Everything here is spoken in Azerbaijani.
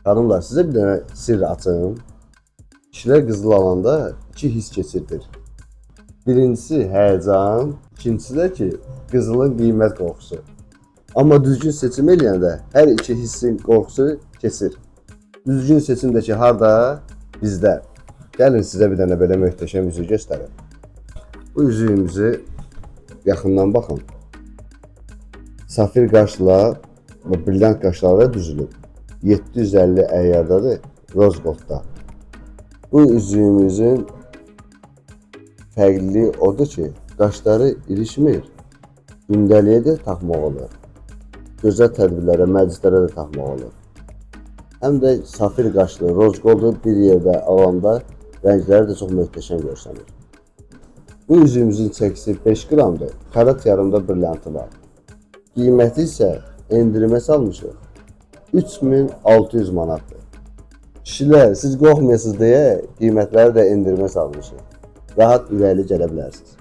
Xanımlar, sizə bir dənə sirr açım. Kişilər qızıl alanda iki hiss keçirdir. Birincisi həyəcan, ikincisi də ki, qızılın qiymət qorxusu. Amma düzgün seçim eləyəndə hər iki hissin qorxusu keçir. Düzgün seçim də ki, harda? Bizdə. Gəlin sizə bir dənə belə möhtəşəm üzük göstərim. Bu üzüyümüzü yaxından baxın. Safir qaşla və brilliant qaşlarla düzülüb. 750 əyardadır, Rose Goldda. Bu üzüyümüzün fərqliliyi odur ki, qaşları ilişmir. Gündəliyə də taxmaq olur. Gözəl tədbirlərə, məclislərə də taxmaq olur. Həm də safir qaşlı, Rose Goldu bir yerdə alanda rəngləri də çox möhtəşəm görsənir. Bu üzüyümüzün çəkisi 5 qramdır. Karat yarımda brilyantı var. Qiyməti isə endirimə salmışıq. 3600 manatdır. Kişilər, siz qorxmayasınız deyə qiymətləri də endirimə salmışıq. Rahat ürəkli gələ bilərsiniz.